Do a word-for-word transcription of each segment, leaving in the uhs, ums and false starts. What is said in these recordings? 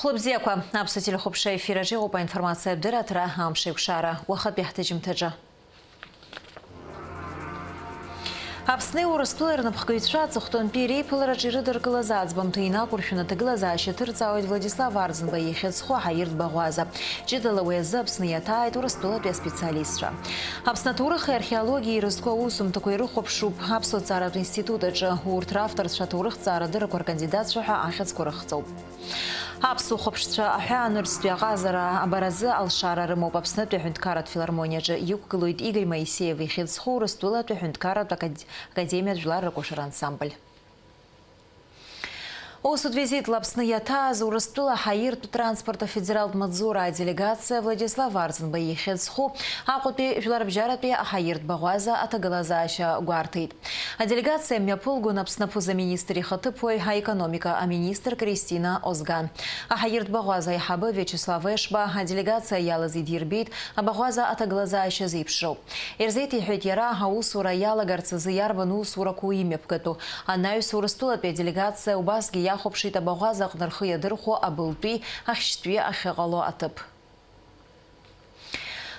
Хәылбзиақәа, аԥсуа телехәаԥшра ефир аҿы иҟоуп аинформациатә дырраҭара «Амш еиқәшара» уахатәи ҳҭыжьымҭаҿы. Аԥсни Урыстәылеи рнапхгаҩцәа аҵыхәтәантәи реиԥылараҿы ирыдыркылаз аӡбамҭа инақәыршәаны аҭагылазаашьа ҭырҵаауеит Владислав Арӡынба ихьыӡ зху Ҳаирд Баӷәаза. Ҷыдала уи азы Аԥсны иаҭааит Урыстәылатәи аспециалистцәа. Аԥсны аҭоурыхи археологиеи ирызку аусумҭақәа ирыхәаԥшуп Аԥсуа ҭҵааратә институт аҿы. Урҭ равторцәа аҭоурыхҭҵаарадыррақәа ркандидатцәа ҳәа ахьӡқәа рыхҵоуп. Аԥсуа хәаԥшцәа аҳәаанырцәтәи аҟазара абаразы алшара рымоуп. Аԥснытәи аҳәынҭқарратә филармониаҿы иқәгылоит Игорь Моисеев ихьӡ зху Урыстәылатәи аҳәынҭқарратә акад-, академиатә жәлар ракәашара ансамбль. Усутә визитла Аԥсны иаҭааз Урыстәыла Ҳаиртә транспорт афедералтә маҵзура аделегациа Владислав Арӡынба ихьӡ зху Аҟәатәи жәларбжьаратәи аҳаиртә Баӷәаза аҭагылазаашьа гәарҭеит. Аделегациа мҩаԥылгон Аԥсны аԥыза-министр ихаҭыԥуаҩ, аекономика аминистр Кристина Озган. Аҳаиртә Баӷәаза аиҳабы Виачеслав Ешба аделегациа иалаз идирбеит Абаӷәаза аҭагылазаашьа зеиԥшроу. Ирзеиҭеиҳәеит иара, аусура иалагарц азы иарбан усурақәоу имҩаԥгатәу. Анаҩс Урыстәылатәи аделегациа убасгьы иахәаԥшит Абаӷәаза аҟны рхы иадырхәо абылтәи ахьшьтәи ахьыҟало аҭыԥ.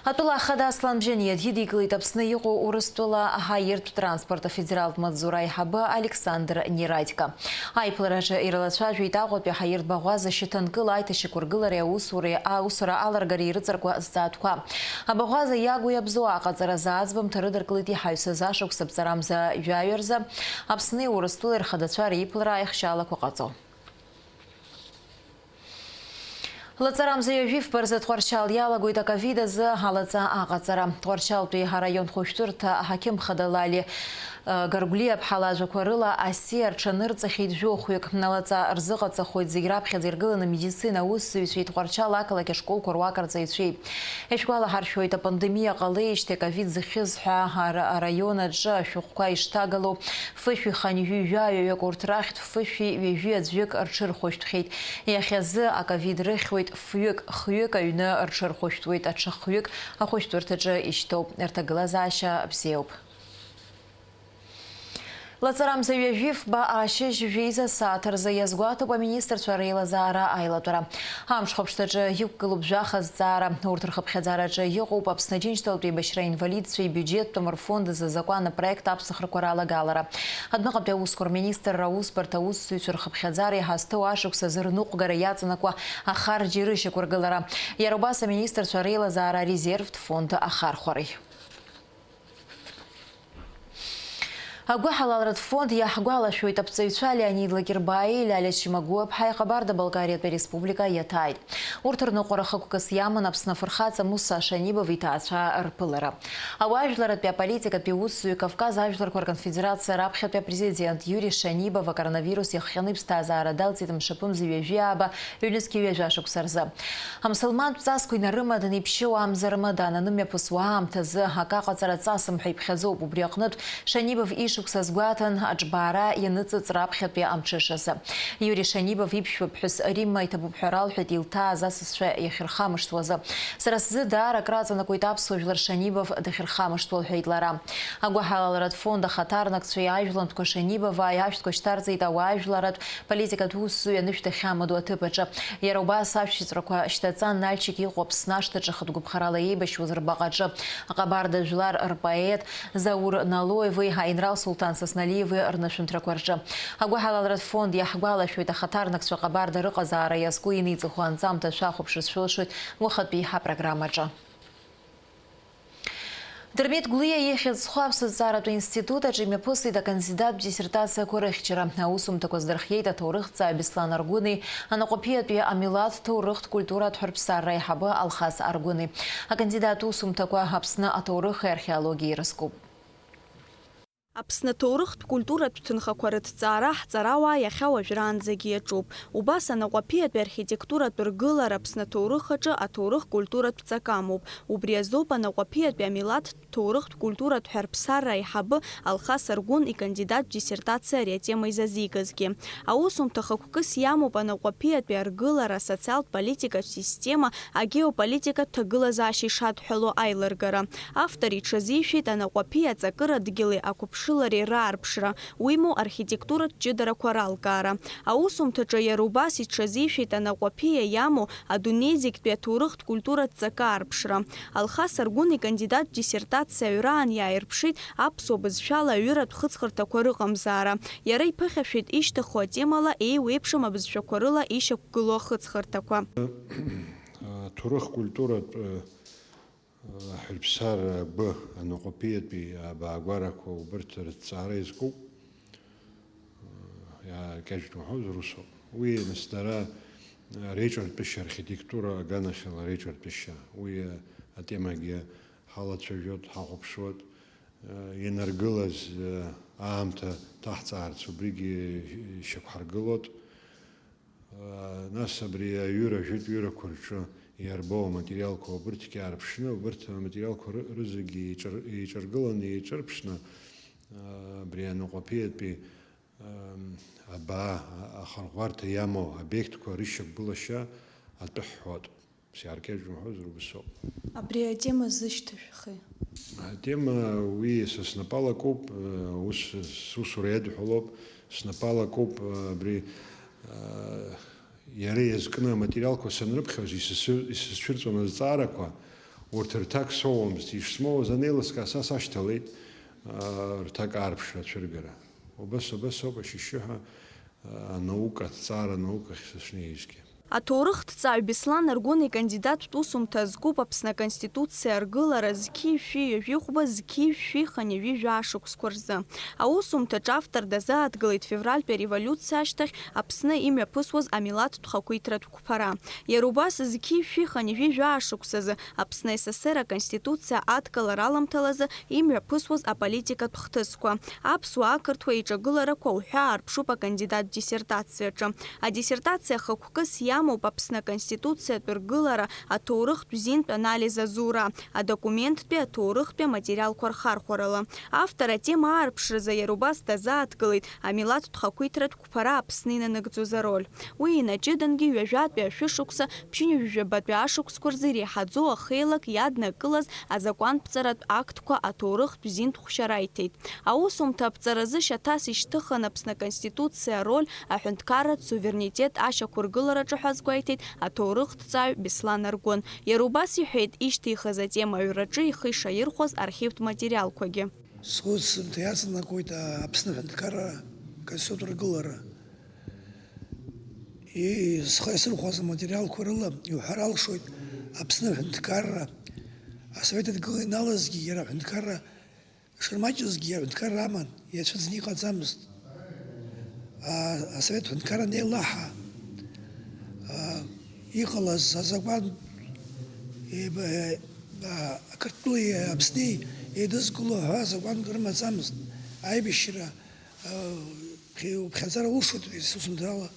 Атәыла ахада Аслан Бжьаниа дидикылеит Аԥсны иҟоу Урыстәыла аҳаиртә транспорт афедералтә маҵзура аиҳабы Александр Нерадько. Аиԥылараҿы ирылацәажәеит Аҟәатәи аҳаиртә Баӷәаза шьаҭанкыла аиҭашьақәыргылареи аусуреи, аусура аларгареи рыҵаркуа зҵаатәқәа. Абаӷәаза иагу иабзоу аҟаҵаразы аӡбамҭа рыдыркылеит иҳаҩсыз ашықәс аԥҵарамза жәаҩа рзы Аԥсни Урыстәылеи рхадацәа реиԥылара аихшьаалақәа ҟаҵо. Лаҵарамза ҩажәи фба рзы Тҟәарчал иалагоит аковид азы алаҵа аҟаҵара. Тҟәарчалтәи араион хәышәтәырҭа аҳақьым хада Лали, э, Гаргәлиаԥҳа лажәақәа рыла асиа рҽанырҵахьеит жәохәҩык. Алаҵа рзыҟаҵахоит зегь раԥхьаӡа иргыланы амедицина аусзуҩцәеи Тҟәарчал ақалақь ашколқәа руак арҵаҩцәеи. Ишәгәалаҳаршәоит, апандемиа ҟалеижьҭеи аковид зыхьыз ҳәа ара-, араион аҿы ашәҟәқәа ишҭагало, фышәи хынҩажәи жәаҩаҩык, урҭ рахьтә фышәи ҩажәи аӡәык рҽырхәышәтәхьеит. Иахьазы аковид рыхьуеит фҩык, хҩык аҩны рҽырхәышәтәуеит, аҽа хҩык ахәышәтәырҭаҿы ишьҭоуп. Рҭагылазаашьа бзиоуп. Лаҵарамза ҩажәи фба ашьыжь жәеиза сааҭ рзы иазгәаҭоуп аминистрцәа реилазаара аилатәара. Амш хәаԥшҭаҿы иқәгылоуп жәаха зҵаара. Урҭ рхыԥхьаӡараҿы иҟоуп Аԥсны Аџьынџьтәылатәи еибашьра инвалидцәа ибиуџьеттә амырфонд азы азакәан апроект аԥсахрақәа ралагалара. Адәныҟатәи аусқәа рминистрра аусбарҭа аусзуҩцәа рхыԥхьаӡара иҳазҭоу ашықәс азы рныҟәгара иаҵанакуа ахарџь ирышьақәыргылара. Иара убас аминистрцәа реилазаара арезервтә фонд ахархәареи. Агәыҳалалратә фонд иаҳгәалашәоит, аԥҵаҩцәа Леонид Лакербаии Лиалиа Чимагуаԥҳаи Ҟабарда-Балкариатәи ареспублика иаҭааит. Урҭ рныҟәара хықәкыс иаман Аԥсны афырхаҵа Муса Шанибов иҭаацәа рԥылара. Ауаажәларратәи аполитикатәи усзуҩ, Кавказ ажәларқәа рконфедерациа раԥхьатәи апрезидент Иури Шанибов акоронавирус иахҟьаны иԥсҭазаара далҵит мшаԥымза ҩажәи ааба ҩнызқьи ҩажәа шықәса рзы. Амсылмантә ҵасқәа инарымаданы иԥшьоу амза Рамадан анымҩаԥысуа аамҭазы акы аҟаҵара ҵасым ҳәа иԥхьаӡоуп. Убри аҟнытә, Шанибов ишықәса азгәаҭан, аҿбаара ианыҵыҵ раԥхьатәи амҽышазы. Иури Шанибов иԥшәмаԥҳәыс Римма иҭабуп ҳәа ралҳәеит илҭааз асасцәа иахьырхамышҭуазы. Сара сзы даара акраҵанакуеит аԥсуа жәлар Шанибов дахьырхамышҭуа, лҳәеит лара. Агәыҳалалратә фонд ахаҭарнакцәеи ажәлантәқәа Шанибовааи ашәҭқәа шьҭарҵеит ауаажәларратә политикатә усзуҩ анышә дахьамадоу аҭыԥ аҿы. Иара убас ашәҵәрақәа шьҭаҵан Нальчик иҟоу Аԥсны ашҭаҿы хатә гәаԥхарала еибашьуаз рбаҟаҿы. Аҟабарда жәлар рпоет Заур Налоеви аинрал Сулҭан Сасналиеви рнышәынҭрақәа рҿы. Агәыҳалалратә фонд иаҳгәалашәоит, ахаҭарнакцәа Ҟабарда рыҟазаара иазку иниҵыху анҵамҭа шәахәаԥшырц шәылшоит уахатәи ҳапрограммаҿы. Дырмит Гәлиа ихьӡ зху аԥсҭазааратә институт аҿы имҩаԥысит акандидаттә диссертациақәа рыхьчара. Аусумҭақәа здырхиеит аҭоурыхҭҵааҩ Беслан Аргәыни, Анаҟәаԥиатәи амилаҭ ҭоурыхтә культуратә ҳәырԥсарра аиҳабы Алхас Аргәыни. Акандидат усумҭақәа Аԥсны аҭоурыхи археологиеи ирызкуп. Аԥсны аҭоурыхтә культуратә ҭынхақәа рыҭҵаара ҳҵарауаа иахьа уажәраанӡагьы иаҿуп. Убас Анаҟәаԥиатәи архитектуратә ргылара Аԥсны аҭоурых аҿы аҭоурых-культуратә ҵак амоуп. Убри азоуп Анаҟәаԥиатәи амилаҭтә ҭоурыхтә культуратә ҳәа рԥсарра аиҳабы Алхас Аргәын икандидаттә диссертациа ари атема изазикызгьы. Аусумҭа хықәкыс иамоуп Анаҟәаԥиатәи аргылара, асоциалтә политикатә система, агеополитикатә ҭагылазаашьа ишадҳәало аилыргара. Автор иҽазишәеит Анаҟәаԥиа аҵакыра дгьыли ақәыԥш- ԥшылареи раарԥшра, уимоу архитектуратә ҷыдарақәа ралкаара. Аусумҭаҿы иара убас иҽазишәеит анаҟәаԥиа иамоу адунеи зегьтәи аҭоурыхтә культуратә ҵакы аарԥшра. Алхас Аргәын икандидаттә диссертациа аҩраан иааирԥшит аԥсуа бызшәала аҩыратә хыҵхырҭақәа рыҟамзаара. Иара иԥыхьашәеит ишьҭахьоу атемала еиуеиԥшым абызшәақәа рыла ишьақәгылоу ахыҵхырҭақәа. Аҭоурых культуратә, э, ҳәырԥсара агәы анаҟәаԥиатәи абаагәарақәа убырҭ рыҭҵаара иазкуп. Иааркьаҿны уҳәозар, усоуп. Уи, нас, дара реиҿартәышьа, архитектура аганахьала реиҿартәышьа, уи атемагьы ҳалацәажәоит, ҳахәаԥшуеит. Ианаргылаз аамҭа ҭаҳҵаарц убригьы шьақәҳаргылоит. Нас абри аҩыра, жәытә ҩырақәа рҿы иарбоу аматериалқәа убырҭгьы аарԥшны, убырҭ аматериалқәа ры-, рызегьы еиҿар-, еиҿаргыланы, еиҿырԥшны, абри анаҟәаԥиатәи, абаа, ахырӷәӷәарҭа иамоу обиектқәа рышьақәгылашьа атәы ҳҳәоит. Сиаркьаҿ умҳәозар, убас ауп. Абри атема зышьҭашәахеи? Атема уи са снапала акоуп, ус, сусура иадҳәалоуп, снапала акоуп, абри, иара иазкны аматериалқәа санрыԥхьоз, исызцәыр-, исызцәырҵуан азҵаарақәа, урҭ рҭак соуамызт, ишсмоуаз анеилыскаа, са сашьҭалеит, рҭак аарԥшра, ацәыргара. Убас, убас ауп ашьшьыҳәа, анаука, аҭҵаара анаукахь сышнеизгьы. Аҭоурыхҭҵааҩ Беслан Аргәын икандидаттә усумҭа зкуп Аԥсны Аконституциа аргылара зқьи жәшәи ҩажәи хәба, зқьи жәшәи хынҩажәи жәаа шықәсқәа рзы. Аусумҭаҿ автор дазааҭгылеит февральтәи ареволиуциа ашьҭахь Аԥсны имҩаԥысуаз амилаҭтә хақәиҭратә қәԥара. Иара убас зқьи жәшәи хынҩажәи жәаа шықәсазы Аԥсны СССР Аконституциа адкылара аламҭалазы имҩаԥысуаз аполитикатә хҭысқәа, аԥсуа-ақырҭуа еиҿагыларақәа уҳәа аарԥшуп акандидат диссертациаҿы. Адиссертациа хықәкыс иамоуп Аԥсны Аконституциатә ргылара аҭоурыхтә зинтә анализ азура, адокументтәи аҭоурыхтәи аматериалқәа рхархәарала. Автор атема аарԥшразы иара убас дазааҭгылеит амилаҭтә хақәиҭратә қәԥара Аԥсны инанагӡоз ароль. Уи инаҷыдангьы ҩажәатәи ашәышықәса ԥшьынҩажәи жәабатәи ашықәсқәа рзы иреиҳаӡоу ахеилак иаднакылаз азакәанԥҵаратә актқәа аҭоурыхтә зинтә хәшьара иҭеит. Аусумҭа аԥҵаразы шьаҭас ишьҭыхын Аԥсны Аконституциа ароль аҳәынҭқарратә суверенитет ашьақәыргылараҿы ҳәа азгәеиҭеит аҭоурыхҭҵааҩ Беслан Аргәын. Иара убас иҳәеит ишьҭихыз атема аҩраҿы ихы ишаирхәаз архивтә материалқәагьы. Сусумҭа иаҵанакуеит Аԥсны аҳәынҭқарра аконституциатә ргылара. Ии, схы иасырхәаз аматериалқәа рыла иуҳәар алшоит, Аԥсны аҳәынҭқарра асовет адгыла ианалазгьы, иара аҳәынҭқарра шырмаҷызгьы, иара аҳәынҭқарра аман, иацәыӡны иҟаӡамызт. А, асовет ҳәынҭқарра анеилаҳа, а, иҟалаз азакәан, еиб-, а, Қырҭтәылеи Аԥсни еидызкыло ҳәа азакәанк рымаӡамызт. Аибашьра, а, ԥхьа-, уԥхьаӡара улшоит, ус усумҭарала,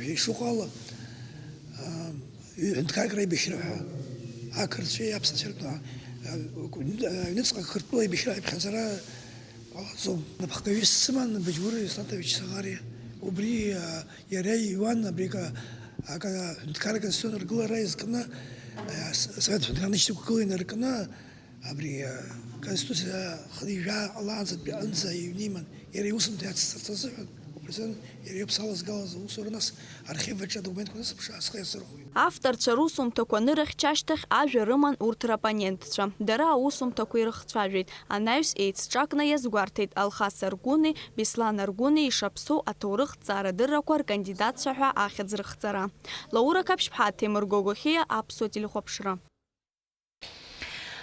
ишыҟоу ала, а, ҩ-, ҳәынҭқарк реибашьра ҳәа, ақырҭцәеи аԥсацәеи рҟны, а, аҩныҵҟа Қырҭтәыла аибашьра иԥхьаӡара ҟалаӡом. Напхгаҩыс дсыман Быџьур Иснаҭович Саӷариа. Убри, а, иара иҩуан абри ка-, ака-, аҳәынҭқарра аконституцион ргылара иазкны, а, с-, Асовет ҳәынҭқарра ашьақәгыла инаркны, абри, а, Конституциа хынҩажәа ҟалаанӡатәи аҟынӡа иҩны иман. Иара иусумҭа иацҵарц азыҳәан, убри азын иара иоуп салазгалаз аусура, нас архив аҿы адокументқәа насыԥшаа схы иасырхәеит. Авторцәа русумҭақәа анырыхьча ашьҭахь ажәа рыман урҭ раппонентцәа. Дара аусумҭақәа ирыхцәажәеит. Анаҩс еицҿакны иазгәарҭеит Алхас Аргәыни Беслан Аргәыни ишаԥсоу аҭоурыхҭҵаарадыррақәа ркандидатцәа ҳәа ахьӡ рыхҵара. Лаура Қаԥшьԥҳа, Ҭемыр Гогохиа, Аԥсуа телехәаԥшра.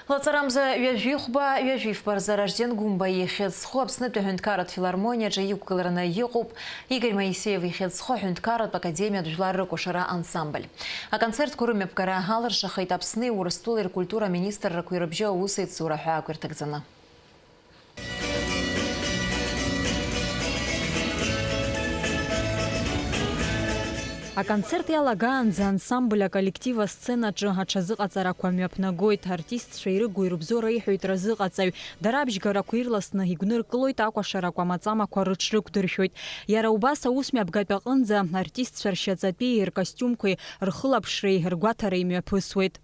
Лаҵарамза ҩажәи хәба, ҩажәи фба рзы Ражден Гәымба ихьӡ зху Аԥснытәи аҳәынҭқарратә филармониаҿы иқәгылараны иҟоуп Игорь Моисеев ихьӡ зху аҳәынҭқарратә академиатә жәлар рыкәашара ансамбль. Аконцертқәа рымҩаԥгара алыршахеит Аԥсни Урыстәылеи ркультура аминистррақәеи рыбжьы аус еицура ҳәа ақәирҭагӡаны. Аконцерт иалагаанӡа ансамбль аколлектив асценаҿы аҽазыҟаҵарақәа мҩаԥнагоит, артистцәа ирыгу-ирыбзоу реиҳәоит разыҟаҵаҩ, дара абжьгарақәа ирласны игәныркылоит, акәашарақәа амаҵамақәа рыҽрықәдыршәоит. Иара убас аус мҩаԥгатә аҟынӡа артистцәа ршьаҵатәии ркостиумқәеи рхылаԥшреи ргәаҭареи мҩаԥысуеит.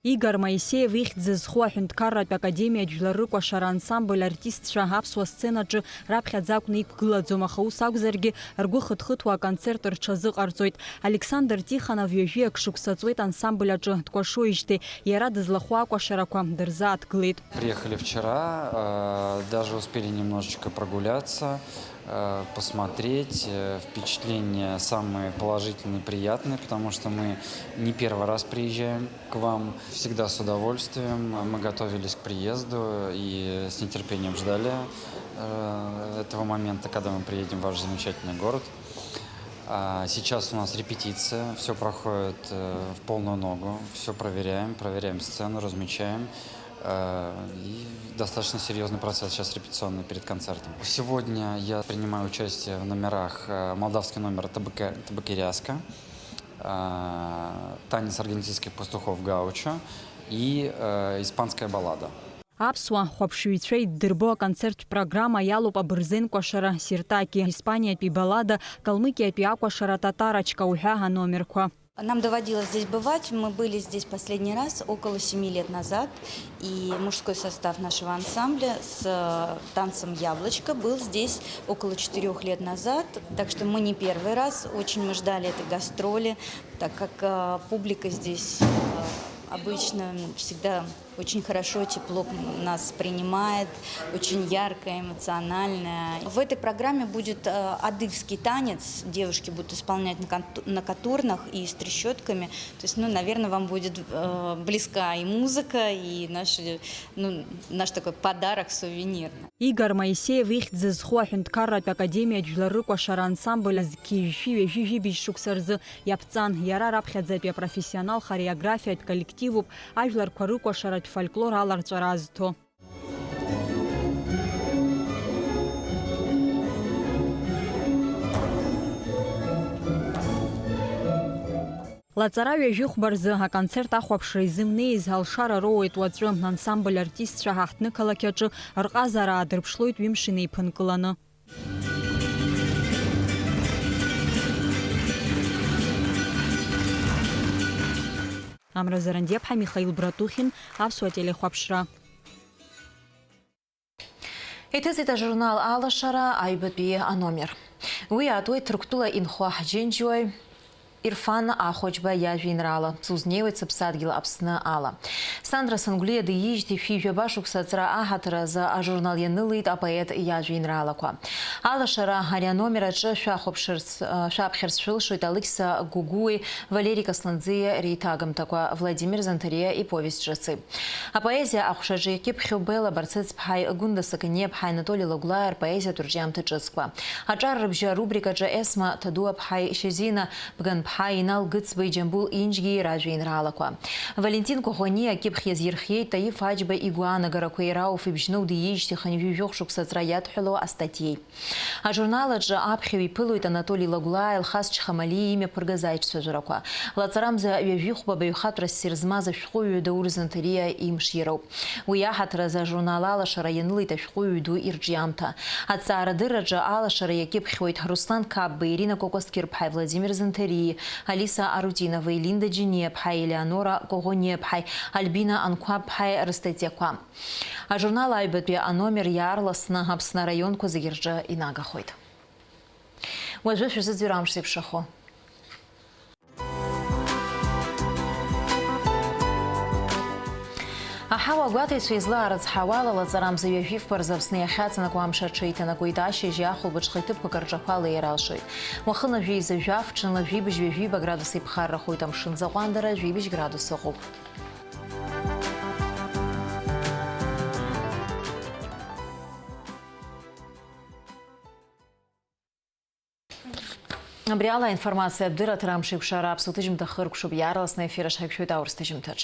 Игор Моисеев ихьӡ зызху аҳәынҭқарратә академиатә жәлар рыкәашара ансамбль артистцәа аԥсуа сценаҿы раԥхьаӡа акәны иқәгылаӡом, аха ус акәзаргьы, ргәы хыҭхыҭуа аконцерт рҽазыҟарҵоит. Александр Тихонов ҩажәиак шықәса ҵуеит ансамбль аҿы дкәашоижьҭеи, иара дызлахәу акәашарақәа дырзааҭгылеит. Приехали вчера, э, даже успели немножечко прогуляться, э, посмотреть, э, впечатления самые положительные, приятные, потому что мы не первый раз приезжаем к вам. Всегда с удовольствием. Мы готовились к приезду и с нетерпением ждали, э, этого момента, когда мы приедем в ваш замечательный город. А, сейчас у нас репетиция, всё проходит, э, в полную ногу, всё проверяем, проверяем сцену, размечаем. Э, и достаточно серьёзный процесс сейчас репетиционный перед концертом. Сегодня я принимаю участие в номерах, э, молдавский номер «Табаке-, табакеряска», э, танец аргентинских пастухов «Гаучо» и, э, испанская баллада. Аԥсуа хәаԥшыҩцәа иддырбо аконцерттә программа иалоуп абырзен кәашара «Сиртаки», Испаниатәи баллада, Калмыкиатәи акәашара «Татарочка» уҳәа аномерқәа. Нам доводилось здесь бывать. Мы были здесь последний раз около семи лет назад. И мужской состав нашего ансамбля с, э, танцем «Яблочко» был здесь около четырёх лет назад. Так что мы не первый раз. Очень мы ждали этой гастроли, так как, э, публика здесь, э, обычно всегда очень хорошо, тепло нас принимает, очень яркая, эмоциональная. В этой программе будет, э, адыгский танец, девушки будут исполнять на кон-, на котурнах и с трещотками. То есть, ну, наверное, вам будет, э, близка и музыка, и наш, ну, наш такой подарок, сувенир. Игор Моисеев ихьӡ зызху аҳәынҭқарратә академиатә жәлар рыкәашара ансамбль зқьи жәшәи ҩажәи жәибжь шықәса рзы иаԥҵан. Иара раԥхьаӡатәи апрофессионал хореографиатә коллективуп, ажәларқәа рыкәашаратә фольклор аларҵәара азҭо. Лаҵара ҩажәихәба рзы аконцерт ахәаԥшра изымнеиз алшара роуеит уаҵәы. Ансамбль артистцәа ҳаҳҭнықалақь аҿы рҟазара аадырԥшлоит ҩымш инеиԥынкыланы. Амра Зарандиаԥҳа, Михаил Братухин, Аԥсуа телехәаԥшра. Иҭыҵит ажурнал «Алашара» аҩбатәи аномер. Уи иаатуеит Ҭырқәтәыла инхо ҳџьынџьуаҩ Ирфан Ахәыҷба иажәеинраала «Сузнеиуеит сыԥсадгьыл Аԥсны» ала. Сандра Сангәлиа диижьҭеи шәи жәаба шықәса аҵра аҳаҭыр азы ажурнал ианылеит апоет иажәеинраалақәа. «Алашара» ари аномер аҿы шәахәаԥшырц, шәаԥхьарц шәылшоит Алықьса Гәыгәуи Валери Касланӡиа реиҭагамҭақәа, Владимир Занҭариа иповест ҿыци. Апоезиа аҟәшаҿы иакьыԥхьу Бела Барцыц-ԥҳаи Гәында Саканиа-ԥҳаи Анатоли Лагәлааи рпоезиатә рҿиамҭа ҿыцқәа. Аҿар рыбжьы арубрикаҿы Есма Ҭадуа-ԥҳаи Шьазина Бганԥҳаи Инал Гыцбеи Џьамбул Инџьгьии ражәеинраалақәа. Валентин Коӷониа акьыԥхь иазирхиеит Таиф Аџьба игәаанагарақәеи Рауф ибжьнеу диижьҭеи хынҩажәи жәохә шықәса аҵра иадҳәалоу астатиеи. Ажурнал аҿы аԥхьаҩ иԥылоит Анатоли Лагәлаа, Елхас Чхамалиа имҩаԥыргаз аиҿцәажәарақәа. Лаҵарамза ҩажәихәба баҩхатәра ссир змаз ашәҟәыҩҩы Даур Занҭариа имшироуп. Уи аҳаҭыр азы ажурнал «Алашара» ианылеит ашәҟәыҩҩы ду ирҿиамҭа. Аҭҵаарадырраҿы «Алашара» иакьыԥхьуеит Руслан Қапба, Ирина Кәакәасқьыр-ԥҳаи, Владимир Занҭариеи, Алиса Арутиновеи, Линда Џьениа-ԥҳаи, Елеонора Коӷониа-ԥҳаи, Альбина Анқәаб-ԥҳаи рыстатиақәа. Ажурнал аҩбатәи аномер иаарласны Аԥсны араионқәа зегьы рҿы инагахоит. Уажәы шәзыӡырҩ амш зеиԥшрахо. Аҳауа агәаҭаҩцәа излаарыцҳауала, лаҵарамза ҩажәи фба рзы Аԥсны иахьаҵанакуа амш аҽеиҭанакуеит, ашьыжь ахәылбыҽха иҭыԥқәак рҿаԥала еира алшоит. Уахынла жәеиза жәаф, ҽынла жәибжь, ҩажәиба градус иԥхаррахоит, амшын заҟәандара жәибжь градус ыҟоуп. Абри ала аинформациатә дырраҭара «Амшеикәшара» аԥсуа ҭыжьымҭа хыркәшоуп, иаарласны аефир аҿы ҳаиқәшәоит аурыс ҭыжьымҭаҿ.